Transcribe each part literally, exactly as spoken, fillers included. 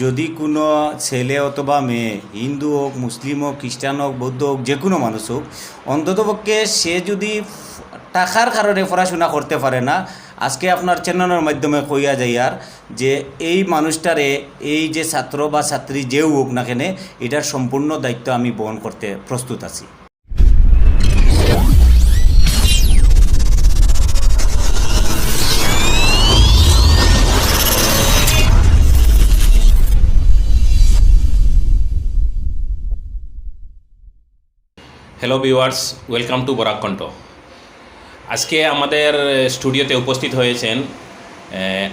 যদি কোনো ছেলে অথবা মেয়ে, হিন্দু হোক, মুসলিম হোক, খ্রিস্টান হোক, বৌদ্ধ হোক, যে কোনো মানুষ হোক, অন্ততপক্ষে সে যদি টাকার কারণে পড়াশোনা করতে পারে না, আজকে আপনার চ্যানেলের মাধ্যমে কইয়া যাইয়ার যে এই মানুষটারে, এই যে ছাত্র বা ছাত্রী যেউ হোক না কেনে, এটার সম্পূর্ণ দায়িত্ব আমি বহন করতে প্রস্তুত আছি। Hello viewers, welcome to Barak কণ্ঠ। আজকে আমাদের স্টুডিওতে উপস্থিত হয়েছেন, আহ,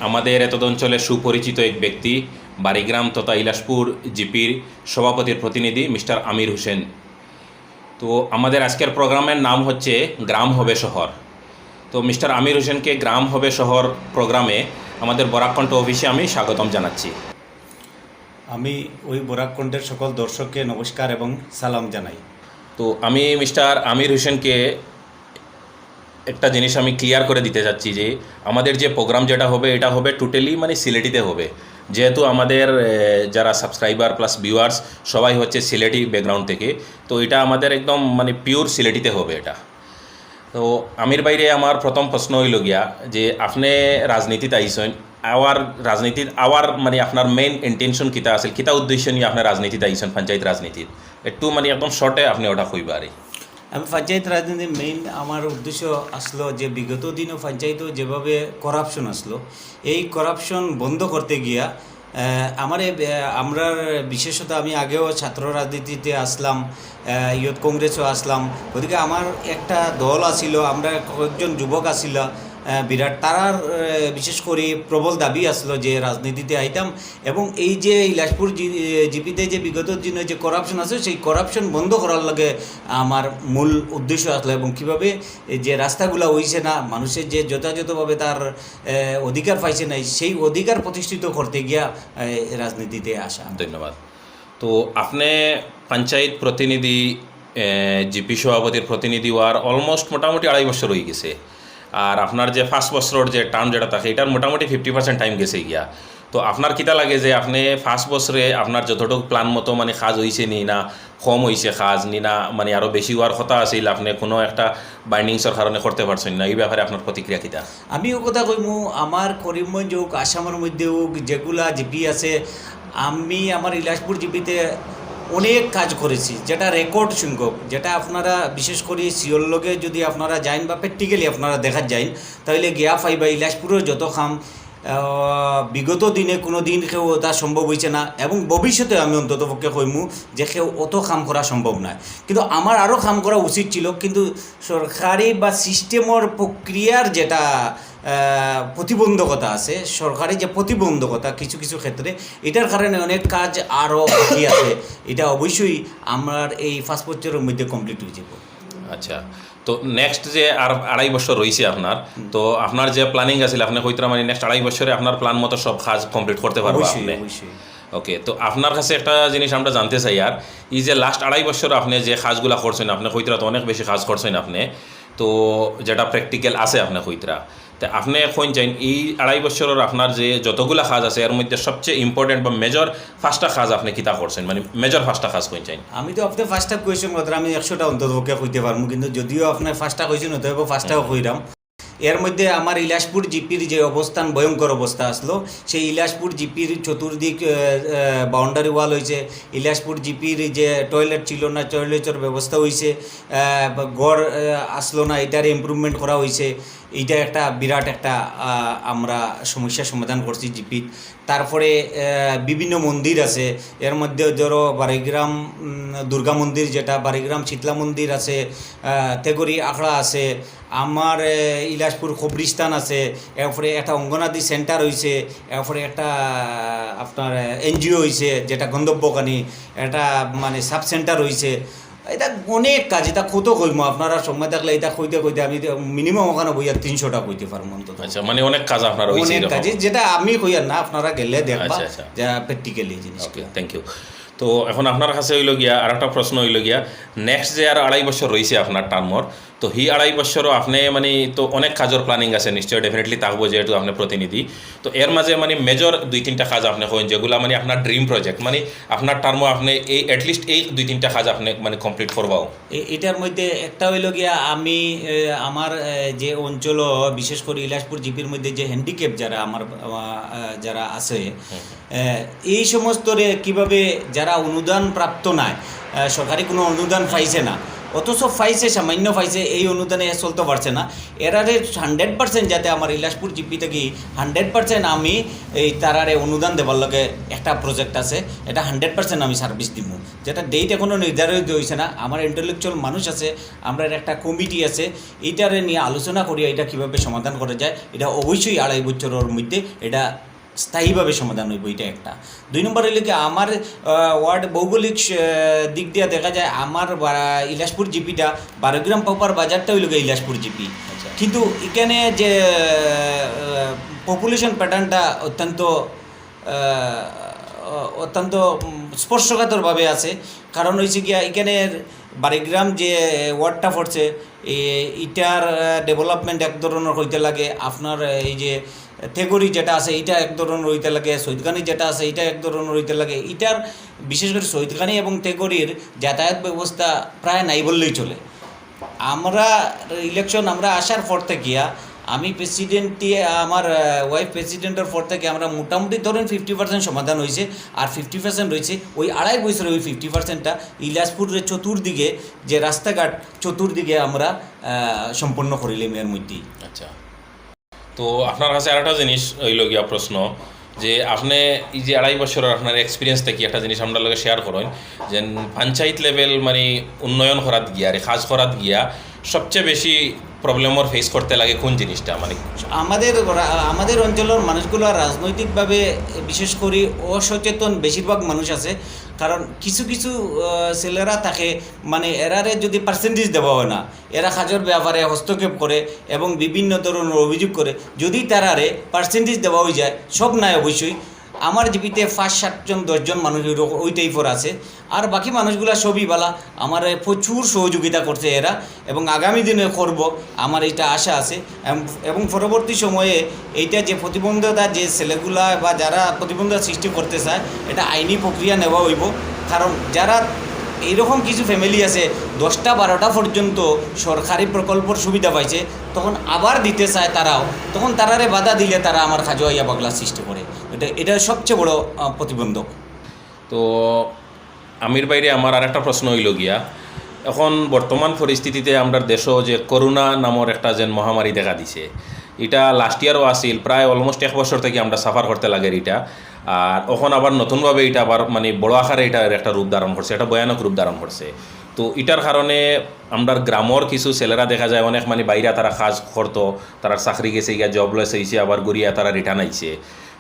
আমাদের এতদ অঞ্চলের সুপরিচিত এক ব্যক্তি, বাড়িগ্রাম তথা ইলাশপুর জিপির সভাপতির প্রতিনিধি মিস্টার আমির হোসেন। তো আমাদের আজকের প্রোগ্রামের নাম হচ্ছে গ্রাম হবে শহর। তো মিস্টার আমির হোসেনকে গ্রাম হবে শহর প্রোগ্রামে আমাদের বরাক কণ্ঠ অফিসে আমি স্বাগতম জানাচ্ছি। আমি ওই বরাক কণ্ঠের সকল দর্শককে নমস্কার এবং সালাম জানাই। তো আমি মিস্টার আমির হোসেনকে একটা জিনিস আমি ক্লিয়ার করে দিতে চাচ্ছি যে আমাদের যে প্রোগ্রাম যেটা হবে, এটা হবে টোটালি মানে সিলেটিতে হবে। যেহেতু আমাদের, এ, যারা সাবস্ক্রাইবার প্লাস ভিউয়ার্স সবাই হচ্ছে সিলেটি ব্যাকগ্রাউন্ড থেকে, তো এটা আমাদের একদম মানে পিওর সিলেটিতে হবে এটা। তো আমির ভাইরে আমার প্রথম প্রশ্ন অইল গিয়া যে আপনি রাজনীতিত আইছইন, আওয়ার রাজনীতিত আওয়ার মানে আপনার মেইন ইন্টেনশন কিতা আছিল, কিতা উদ্দেশ্য নিয়া আপনি রাজনীতিত আইছইন, পঞ্চায়েত রাজনীতিত? একটু মানে একদম শর্টে আপনি ওটা কইবা আর কি। আমি পঞ্চায়েত রাজনীতির মেইন আমার উদ্দেশ্য আসলো যে বিগত দিনও পঞ্চায়েতও যেভাবে করাপশন আসলো, এই করাপশন বন্ধ করতে গিয়া, আহ, আমার এই, আহ, আমরার বিশেষত আমি আগেও ছাত্র রাজনীতিতে আসলাম, আহ, ইয়ুথ কংগ্রেসও আসলাম। গতিকে আমার একটা দল আছিল, আমরা কয়েকজন যুবক আছিল, আহ, বিরাট, তারার, আহ, বিশেষ করে প্রবল দাবি আসলো যে রাজনীতিতে আইতাম। এবং এই যে ইলাশপুর জি-, জিপিতে যে বিগত দিনে যে করাপশন আছে, সেই করাপশন বন্ধ করার লাগে আমার মূল উদ্দেশ্য আসলো। এবং কিভাবে এই যে রাস্তাগুলা হইছে না, মানুষের যে যথাযথভাবে তার, এ, অধিকার পাইছে নাই, সেই অধিকার প্রতিষ্ঠিত করতে গিয়া, এ, রাজনীতিতে আসা। ধন্যবাদ। তো আপনি পঞ্চায়েত প্রতিনিধি, এ, জিপি সভাপতির প্রতিনিধি হওয়ার অলমোস্ট মোটামুটি আড়াই বছর হয়ে গেছে। আর আপনার যে পাঁচ বছরের যে টার্ম যেটা থাকে, এটার মোটামুটি ফিফটি পার্সেন্ট টাইম গেছে গিয়া। তো আপনার কিতা লাগে যে আপনি পাঁচ বছরে আপনার যতটুকু প্ল্যান মতো মানে কাজ হইছে নি না কম হইছে কাজ নি না মানে আরো বেশি হওয়ার কথা আছিল, আপনি কোনো একটা বাইন্ডিংসের কারণে করতে পারছেন না, এই ব্যাপারে আপনার প্রতিক্রিয়া কিতা? আমি ও কথা কইমু, আমার করিমগঞ্জ হোক, আসামের মধ্যে হোক, যেগুলা জিপি আছে, আমি আমার ইলাশপুর জিপিতে অনেক কাজ করেছি, যেটা রেকর্ড সংখ্যক, যেটা আপনারা বিশেষ করে সিওর লগে যদি আপনারা যাইন বা প্র্যাকটিক্যালি আপনারা দেখা যাইন, তাহলে গিয়া পাইবা ইলাশপুরের যত কাম, আহ, বিগত দিনে কোনো দিন কেউ ওটা সম্ভব হইছে না, এবং ভবিষ্যতে আমি অন্তত পক্ষে কইমু যে কেউ অত কাম করা সম্ভব নয়। কিন্তু আমার আরও কাম করা উচিত ছিল, কিন্তু সরকারি বা সিস্টেমর প্রক্রিয়ার যেটা, আহ, প্রতিবন্ধকতা আছে, সরকারি যে প্রতিবন্ধকতা কিছু কিছু ক্ষেত্রে, এটার কারণে অনেক কাজ আরও বাকি আছে। এটা অবশ্যই আমার এই পাঁচ বছরের মধ্যে কমপ্লিট হয়ে যাবে। আচ্ছা, তো নেক্সট যে আর আড়াই বছর রইছে আপনার, তো আপনার যে প্ল্যানিং আছিল, আপনি কইতরা মানে নেক্সট আড়াই বছরে আপনার প্ল্যান মতো সব কাজ কমপ্লিট করতে পারবা অবশ্যই, আপনি? অবশ্যই। ওকে, তো আপনার কাছে একটা জিনিস আমরা জানতে চাই, আর এই যে লাস্ট আড়াই বছর আপনি যে কাজগুলা করছেন, আপনি কইতরা তো অনেক বেশি কাজ করছেন আপনি, তো যেটা প্র্যাকটিক্যাল আছে আপনি কইতরা, তে আপনি কইন চাইন এই আড়াই বছরের আপনার যে যতগুলা কাজ আছে, এর মধ্যে সবচেয়ে ইম্পর্টেন্ট বা মেজর পাঁচটা কাজ আপনি কিতা করছেন, মানে মেজর পাঁচটা কাজ কইন চাইন? আমি তো আপনি পাঁচটা কোয়েশ্চেন করতে, আমি একশোটা অন্তত পক্ষে কইতে পারবো, কিন্তু যদিও আপনি পাঁচটা কোয়েশ্চেন হতে হবে, পাঁচটাও কইরাম। এর মধ্যে আমার ইলাশপুর জিপির যে অবস্থান, ভয়ঙ্কর অবস্থা আসলো, সেই ইলাশপুর জিপির চতুর্দিক বাউন্ডারি ওয়াল হয়েছে, ইলাশপুর জিপির যে টয়লেট ছিল না, টয়লেটের ব্যবস্থা হয়েছে, ঘর আসলো না, এটার ইমপ্রুভমেন্ট করা হয়েছে। এইটা একটা বিরাট একটা, আহ, আমরা সমস্যার সমাধান করছি জিপিত। তারপরে, আহ, বিভিন্ন মন্দির আছে, এর মধ্যে ধরো বাড়িগ্রাম, উম, দুর্গা মন্দির, যেটা বাড়িগ্রাম শীতলা মন্দির আছে, আহ, তেগরি আখড়া আছে, আমার, আহ, ইলাশপুর কবরিস্তান আছে, এরপরে একটা অঙ্গনাদি সেন্টার হইছে, এরপরে একটা, আহ, আপনার, আহ, এনজিও হইছে, যেটা গন্ধব্যকানি, একটা মানে সাব সেন্টার হইছে। এটা অনেক কাজ, এটা কত কইমু, আপনারা সময় থাকলে এটা কইতে কইতে আমি তো মিনিমাম ওখানে বইয়া তিনশোটা কইতে পারবো অন্তত। আচ্ছা, মানে অনেক কাজ আপনার হইছে অনেক এরকম। কাজ, যেটা আমি কইয়ার না, আপনারা গেলে দেখবা আচ্ছা, আচ্ছা। যা প্র্যাকটিক্যালি জিনিস। ওকে, থ্যাংক ইউ। তো এখন আপনার কাছে হইল গিয়া আর একটা প্রশ্ন হইল গিয়া, নেক্সট যে আর আড়াই বছর রইছে আপনার টার্মর, তো হি আড়াই বছরও আপনে মানে তো অনেক কাজর প্ল্যানিং আছে নিশ্চয়, ডেফিনেটলি থাকবো, যেহেতু আপনে প্রতিনিধি। তো এর মাঝে মানে মেজর দুই তিনটা কাজ আপনে কইন, যেগুলা মানে আপনার ড্রিম প্রজেক্ট, মানে আপনার টার্মো আপনে এই অ্যাটলিস্ট এই দুই তিনটা কাজ আপনে মানে কমপ্লিট করবাও। এ-, এটার মধ্যে একটা হইল গিয়া আমি, এ, আমার, এ, যে অঞ্চল, বিশেষ করে ইলাশপুর জিপির মধ্যে যে হ্যান্ডিক্যাপ যারা আমার, আ, আ, যারা আছে, এ, এই সমস্তরে কিভাবে যারা অনুদান প্রাপ্ত নাই, এ, সরকারি কোনো অনুদান পাইছে না, অথচ পাইছে, সামান্য পাইছে, এই অনুদানে এ চলতে পারছে না, এরারে হান্ড্রেড পার্সেন্ট যাতে আমার ইলাশপুর জিপি থাকি হান্ড্রেড পার্সেন্ট আমি এই তারারে অনুদান দেবার লগে একটা প্রজেক্ট আছে, এটা হান্ড্রেড পার্সেন্ট আমি সার্ভিস দিব। যেটা ডেট এখনও নির্ধারিত হয়েছে না, আমার ইন্টেলেকচুয়াল মানুষ আছে, আমরা একটা কমিটি আছে, এইটারে নিয়ে আলোচনা করি, এটা কিভাবে সমাধান করা যায়, এটা অবশ্যই আড়াই বছরের মধ্যে এটা স্থায়ীভাবে সমাধান হইব, এটা একটা। দুই নম্বর হইল কি, আমার, আহ, ওয়ার্ড ভৌগোলিক, আহ, দিক দিয়ে দেখা যায় আমার বা-, ইলাশপুর জিপিটা বারোগ্রাম প্রপার বাজারটা হইল গিয়ে ইলাশপুর জিপি। আচ্ছা। কিন্তু এখানে যে, আহ, পপুলেশন প্যাটার্নটা অত্যন্ত, আহ, অত্যন্ত, উম, স্পর্শকাতরভাবে আছে। কারণ হয়েছে গিয়া এখানে বারোগ্রাম যে ওয়ার্ডটা পড়ছে, এ, ইটার, আহ, ডেভেলপমেন্ট এক ধরনের হইতে লাগে, আপনার এই যে তেগরি যেটা আছে, এটা এক ধরনের হইতে লাগে, সৈদখানি যেটা আছে, এটা এক ধরনের হইতে লাগে। ইটার বিশেষ করে সৈদখানি এবং তেগরির যাতায়াত ব্যবস্থা প্রায় নাই বললেই চলে। আমরা ইলেকশন, আমরা আসার পর থেকে, আমি প্রেসিডেন্ট দিয়ে, আমার, আহ, ওয়াইফ প্রেসিডেন্টের পর থেকে আমরা মোটামুটি ধরেন ফিফটি পার্সেন্ট সমাধান হয়েছে, আর ফিফটি পার্সেন্ট রয়েছে। ওই আড়াই বছরে ওই ফিফটি পার্সেন্টটা ইলাজপুরের চতুর্দিকে যে রাস্তাঘাট, চতুর্দিকে আমরা, আহ, সম্পন্ন করিলাম এর মধ্যেই। আচ্ছা, তো আপনার কাছে আরেকটা জিনিস হইল গিয়া প্রশ্ন, যে আপনি এই যে আড়াই বছরের আপনার এক্সপিরিয়েন্স থেকে একটা জিনিস আমরা লগে শেয়ার করেন, যে পঞ্চায়েত লেভেল মানে উন্নয়ন করাত গিয়া, আর কাজ করাত গিয়া সবচেয়ে বেশি প্রবলেমর ফেস করতে লাগে কোন জিনিসটা? মানে আমাদের রা-, আমাদের অঞ্চলের মানুষগুলো রাজনৈতিকভাবে বিশেষ করে অসচেতন বেশিরভাগ মানুষ আছে, কারণ কিছু কিছু, আহ, ছেলেরা থাকে, মানে এরারে যদি পার্সেন্টেজ দেওয়া হয় না, এরা কাজের ব্যাপারে হস্তক্ষেপ করে এবং বিভিন্ন ধরনের অভিযোগ করে। যদি তারারে পার্সেন্টেজ দেওয়া হয়ে যায়, সব নাই অবশ্যই, আমার জিপিতে পাঁচ সাতজন, দশজন মানুষ ওই রক-, ওই টাইপের আছে। আর বাকি মানুষগুলা সবই বালা, আমার প্রচুর সহযোগিতা করছে এরা এবং আগামী দিনে করব, আমার এটা আশা আছে। এম-, এবং পরবর্তী সময়ে এইটা যে প্রতিবন্ধতা, যে ছেলেগুলা বা যারা প্রতিবন্ধতা সৃষ্টি করতে চায়, এটা আইনি প্রক্রিয়া নেওয়া হইব। কারণ যারা এইরকম কিছু ফ্যামিলি আছে, দশটা বারোটা পর্যন্ত সরকারি প্রকল্পর সুবিধা পাইছে, তখন আবার দিতে চায় তারাও, তখন তারারে বাধা দিলে তারা আমার কাজও আইয়া বাগলা সৃষ্টি করে। এটা, এটা সবচেয়ে বড়, আহ, প্রতিবন্ধক। তো আমির ভাইরে, আমার আরেকটা প্রশ্ন হইল গিয়া, এখন বর্তমান পরিস্থিতিতে আমরার দেশও যে করোনা নামর একটা যেন মহামারী দেখা দিছে, এটা লাস্ট ইয়ারও আছিল, প্রায় অলমোস্ট এক বছর থেকে আমরা সাফার করতে লাগে এটা। আর এখন আবার নতুনভাবে এটা আবার মানে বড় আকারে এটার একটা রূপ ধারণ করছে, একটা ভয়ানক রূপ ধারণ করছে। তো এটার কারণে আমরার গ্রামর কিছু ছেলেরা দেখা যায় অনেক মানে বাইরে তারা কাজ করতো, তারা চাকরি গেছে গিয়া, জবলেস হইছে, আবার ঘুরিয়া তারা রিটার্ন আইছে।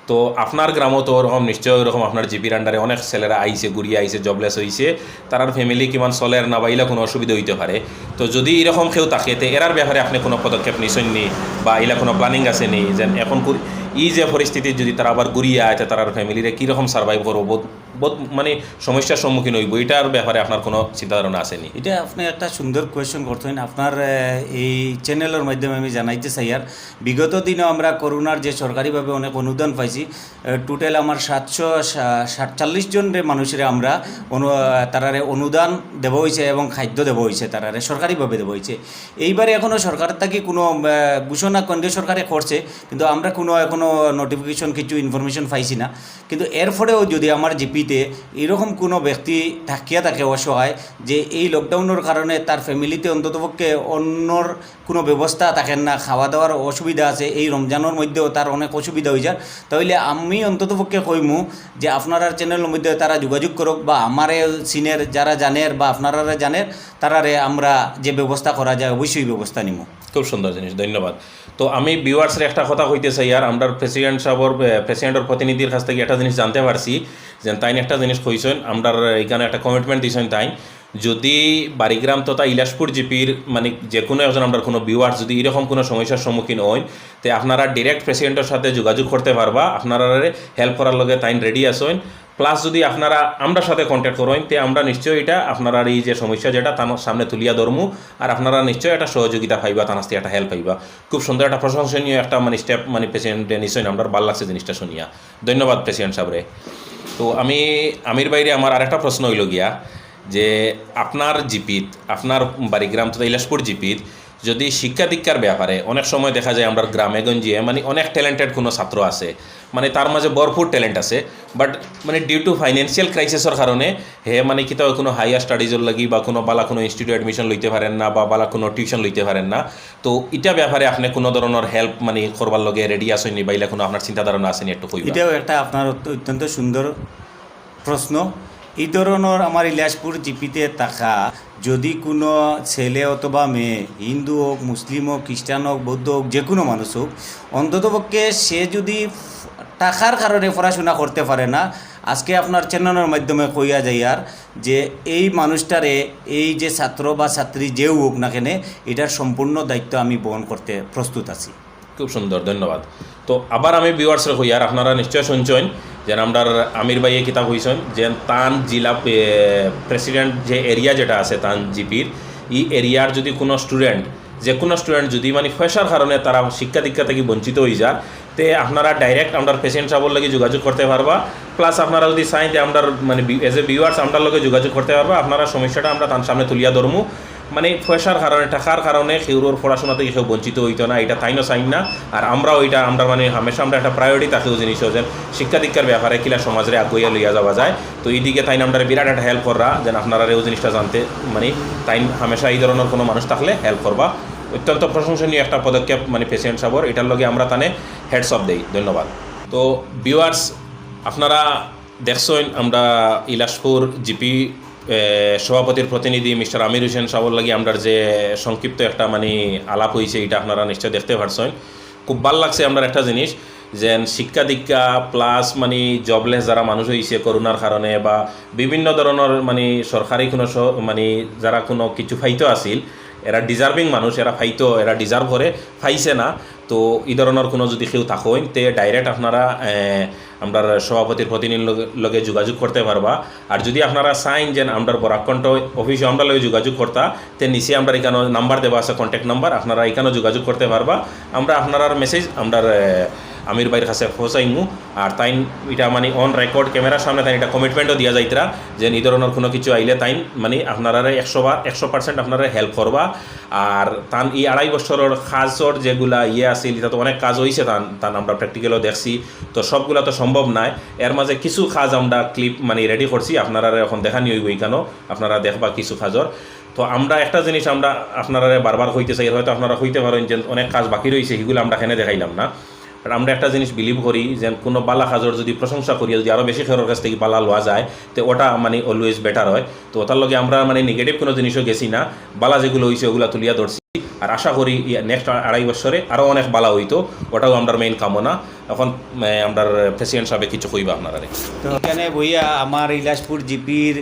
তো আপনার গ্রামও তো ওরকম, নিশ্চয় ওরকম আপনার জিপির আন্ডারে অনেক ছেলেরা আইছে, ঘুরিয়া আইছে, জবলেস হইছে, তারার ফ্যামিলি কিমান চলের না বা ইলা কোনো অসুবিধা হইতে পারে। তো যদি এরকম কেউ থাকে, তে এরার ব্যাপারে আপনি কোনো পদক্ষেপ নিছেন নি বা ইলা কোনো প্ল্যানিং আছে নি? যেন এখন কু-, এই যে পরিস্থিতি, যদি তারা আবার ঘুরিয়া আয়, তে তারার ফ্যামিলিরে কীরকম সার্ভাইভ করবো? বহুত, বহুত মানে সমস্যার সম্মুখীন হইব, এটার ব্যাপারে আপনার কোনো চিন্তা ধারণা আছে নি? এটা আপনি একটা সুন্দর কোয়েশ্চেন করছেন। আপনার, আহ, এই চ্যানেলের মাধ্যমে আমি জানাইতে চাই, আর বিগত দিনও আমরা করোনার যে সরকারিভাবে অনেক অনুদান পাইছি, আহ, টোটাল আমার সাতশো সা-, সাতচল্লিশ জনরে মানুষরে আমরা অনু-, আহ, তারারে অনুদান দেওয়া হয়েছে এবং খাদ্য দেওয়া হয়েছে, তারারে সরকারিভাবে দেওয়া হয়েছে। এইবারে এখনও সরকার থাকি কোনো, আহ, ঘোষণা কেন্দ্রীয় সরকারে করছে, কিন্তু আমরা কোনো এখনও নোটিফিকেশন, কিছু ইনফরমেশন পাইছি না। কিন্তু এরপরেও যদি আমার জিপিতে এরকম কোনো ব্যক্তি থাকিয়া থাকে অসহায়, যে এই লকডাউনের কারণে তার ফ্যামিলিতে অন্ততপক্ষে অন্যর কোনো ব্যবস্থা থাকে না, খাওয়া দাওয়ার অসুবিধা আছে, এই রমজানের মধ্যেও তার অনেক অসুবিধা হয়ে যায়, তাহলে আমি অন্ততপক্ষে কইমু যে আপনারার চ্যানেলের মধ্যে তারা যোগাযোগ করুক বা আমারে সিনের যারা জানের বা আপনারারে জানের, তারারে আমরা যে ব্যবস্থা করা যায় অবশ্যই ব্যবস্থা নিমু। খুব সুন্দর জিনিস, ধন্যবাদ। তো আমি ভিউয়ার্সরে একটা কথা কইতে চাই, আর আমরার প্রেসিডেন্ট সাহেবর, এ, প্রেসিডেন্টর প্রতিনিধির কাছ থেকে একটা জিনিস জানতে পারছি, যে তাইন একটা জিনিস কইছেন, আমরার এখানে একটা কমিটমেন্ট দিছেন তাইন, যদি বাড়িগ্রাম তথা ইলাশপুর জিপির মানে যে কোনো একজন আমরার কোনো ভিউয়ার্স যদি এরকম কোনো সমস্যার সম্মুখীন হন, তে আপনারা ডাইরেক্ট প্রেসিডেন্টর সাথে যোগাযোগ করতে পারবা, আপনারারে হেল্প করার লগে তাইন রেডি আছেন। প্লাস যদি আপনারা আমরার সাথে কন্ট্যাক্ট করইন, তে আমরা নিশ্চয়ই ইটা আপনারার এই যে সমস্যা যেটা তান সামনে তুলিয়া ধরমু, আর আপনারা নিশ্চয়ই একটা সহযোগিতা পাইবা, তান কাছ থাকি একটা হেল্প পাইবা। খুব সুন্দর একটা প্রশংসনীয় একটা মানে স্টেপ মানে প্রেসিডেন্টে নিছইন, আমরার ভালা লাগছে জিনিসটা শুনিয়া। ধন্যবাদ প্রেসিডেন্ট সাবরে। তো আমি আমির ভাইরে আমার আরেকটা প্রশ্ন অইলো গিয়া যে আপনার জিপিত, আপনার বাড়িগ্রাম তথা ইলাশপুর জিপিত যদি শিক্ষা দীক্ষার ব্যাপারে অনেক সময় দেখা যায় আমরার গ্রামে গঞ্জে মানে অনেক ট্যালেন্টেড কোনো ছাত্র আছে, মানে তার মাঝে ভরপুর ট্যালেন্ট আছে, বাট মানে ডিউ টু ফাইন্যান্সিয়াল ক্রাইসিসর কারণে হে মানে কিতাও কোনো হায়ার স্টাডিজর লাগি বা কোনো ভালা কোনো ইনস্টিটিউট অ্যাডমিশন লইতে পারেন না বা ভালা কোনো টিউশন লইতে পারেন না। তো ইটা ব্যাপারে আপনে কোনো ধরনর হেল্প মানে করবার লাগি রেডি আছইন নি বা ইলা কোনো আপনার চিন্তা ধারণা আছে নি, একটু কইবা। এটাও একটা আপনার অত্য-, অত্যন্ত সুন্দর প্রশ্ন। এই ধরনর আমার ইলাশপুর জিপিতে থাকা যদি কোনো ছেলে অথবা মেয়ে, হিন্দু হোক, মুসলিম হোক, খ্রিস্টান হোক, বৌদ্ধ হোক, যে কোনো মানুষ হোক, অন্ততপক্ষে সে যদি টাকার কারণে পড়াশোনা করতে পারে না, আজকে আপনার চ্যানেলের মাধ্যমে কইয়া যাইয়ার যে এই মানুষটারে, এই যে ছাত্র বা ছাত্রী যেউ হোক না কেনে, এটার সম্পূর্ণ দায়িত্ব আমি বহন করতে প্রস্তুত আছি। খুব সুন্দর, ধন্যবাদ। তো আবার আমি ভিউয়ার্সরে কইয়ার, আপনারা নিশ্চয় শুনছইন যে আমরার আমির ভাইয়ে কিতা কইছইন যে তান জিলা, এ, প্রেসিডেন্ট যে এরিয়া যেটা আছে তান জিপির, ই এরিয়ার যদি কোনো স্টুডেন্ট, যে কোনো স্টুডেন্ট যদি মানে পয়সার কারণে তারা শিক্ষা দীক্ষা থাকি বঞ্চিত অইযার, তে আপনারা ডাইরেক্ট আমরার প্রেসিডেন্ট সাবর লাগি যোগাযোগ করতে পারবা। প্লাস আপনারা যদি চাইন তে আমরার মানে বি-, as a viewers আমরার লগে যোগাযোগ করতে পারবা, আপনারা সমস্যাটা আমরা তান সামনে তুলিয়া ধরমু। মানে পয়সার কারণে, টাকার কারণে কেউর পড়াশোনা থাকি কেউ বঞ্চিত অইতো না, ইটা তাইনও চাইন না, আর আমরাও ইটা আমরার মানে হামেশা আমরার একটা প্রায়োরিটি থাকেও জিনিসও যেন শিক্ষা দীক্ষার ব্যাপারে কিলা সমাজরে আগুয়াইয়া লইয়া যাওয়া যায়। তো ইদিকে তাইন আমরারে বিরাট একটা হেল্প কররা, যেন আপনারারে অউ জিনিসটা জানতে মানে তাইন হামেশা এই ধরনর কোনো মানুষ থাকলে হেল্প করবা। অত্যন্ত প্রশংসনীয় একটা পদক্ষেপ মানে প্রেসিডেন্ট সাবর, ইটার লগে আমরা তানে হ্যাটস অফ দেই, ধন্যবাদ। তো ভিউয়ার্স, আপনারা দেখছইন আমরা ইলাশপুর জিপি, এ, সভাপতির প্রতিনিধি মিস্টার আমির হোসেন সাবর লাগি আমরার যে সংক্ষিপ্ত একটা মানে আলাপ অইছে, ইটা আপনারা নিশ্চয় দেখতে পারছইন। খুব ভালা লাগছে আমরার একটা জিনিস, যেন শিক্ষা দীক্ষা প্লাস মানে জবলেস যারা মানুষ অইছে করোনার কারণে বা বিভিন্ন ধরনর মানে সরকারি কোনো স-, মানে যারা কোনো কিছু পাইতো আছিল, এরা ডিজার্ভিং মানুষ, এরা পাইতো, এরা ডিজার্ভ করে, পাইছে না। তো ই ধরনর কোনো যদি কেউ থাকইন, তে ডাইরেক্ট আপনারা, এ, আমরার সভাপতির প্রতিনিধির লগে, লগে যোগাযোগ করতে পারবা। আর যদি আপনারা চাইন যেন আমরার বরাক কণ্ঠ অফিসও আমরার লগে যোগাযোগ করতা, তে নিচে আমরার ইখানো নাম্বার দেওয়া আছে, কন্ট্যাক্ট নাম্বার, আপনারা ইখানো যোগাযোগ করতে পারবা। আমরা আপনারার মেসেজ আমরার, এ, আমির ভাইর কাছে পৌঁছাইমু। আর তাইন ইটা মানে অন রেকর্ড ক্যামেরার সামনে তাইন ইটা কমিটমেন্টও দিয়া যাইতরা যে ই ধরনর কোনো কিছু আইলে তাইন মানে আপনারারে একশো বার, একশো পার্সেন্ট আপনারারে হেল্প করবা। আর তান ই আড়াই বছরর কাজর যেগুলা ইয়ে আছিল, ইটা তো অনেক কাজ অইছে তান, তান আমরা প্র্যাকটিক্যালও দেখছি। তো সবগুলা তো সম্ভব নায়, এর মাঝে কিছু কাজ আমরা ক্লিপ মানে রেডি করছি, আপনারারে এখন দেখানি অইবো ইখানো, আপনারা দেখবা কিছু কাজর। তো আমরা একটা জিনিস আমরা আপনারারে বারবার কইতে চাই, হয়তো আপনারা কইতে পারইন যে অনেক কাজ বাকি রইছে, হিগুলা আমরা কেনে দেখাইলাম না। আর আমরা একটা জিনিস বিলিভ করি যে কোনো ভালা কাজর যদি প্রশংসা করি, যদি আরও বেশি কেউর কাছ থাকি ভালা লওয়া যায়, তে ওটা মানে অলওয়েজ বেটার হয়। তো ওটার লগে আমরা মানে নেগেটিভ কোনো জিনিসও গেছি না, ভালা যেগুলা অইছে ওগুলা তুলিয়া ধরছি। আর আশা করি নেক্সট আড়াই বছরে আরও অনেক ভালা অইতো, ওটাও আমরার মেইন কামনা। এখন, এ, আমরার প্রেসিডেন্ট সাবে কিছু কইবা আপনারারে। তো এখানে বইয়া আমার ইলাশপুর জিপির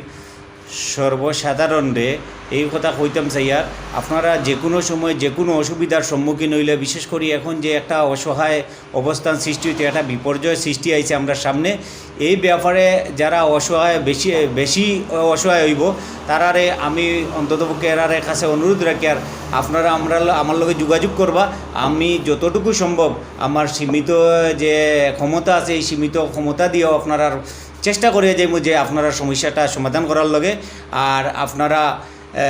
সর্বসাধারণরে এই কথা কইতাম চাইয়ার, আপনারা যে কোনো সময় যে কোনো অসুবিধার সম্মুখীন অইলে, বিশেষ করি এখন যে একটা অসহায় অবস্থান সৃষ্টি অইছে, একটা বিপর্যয় সৃষ্টি আইছে আমরার সামনে, এই ব্যাপারে যারা অসহায়, বেশি, বেশি অসহায় অইবো, তারারে আমি অন্ততপক্ষে এরারে কাছে অনুরোধ রাখিয়ার, আপনারা আমরার ল-, আমার লগে যোগাযোগ করবা। আমি যতটুকু সম্ভব আমার সীমিত যে ক্ষমতা আছে, এই সীমিত ক্ষমতা দিয়াও আপনারার চেষ্টা করিয়া যাইমু যে আপনারার সমস্যাটা সমাধান করার লগে। আর আপনারা, এ,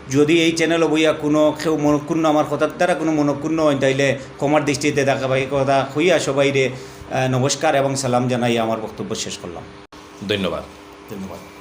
যদি এই চ্যানেল বইয়া কোনো কেউ মনক্ষুণ্ণ, আমার কথার দ্বারা কোনো মনক্ষুণ্ণ অইন, তাইলে ক্ষমার দৃষ্টিতে দেখা ভাই কথা কইয়া সবাইরে, এ, নমস্কার এবং সালাম জানাইয়া আমার বক্তব্য শেষ করলাম। ধন্যবাদ। ধন্যবাদ।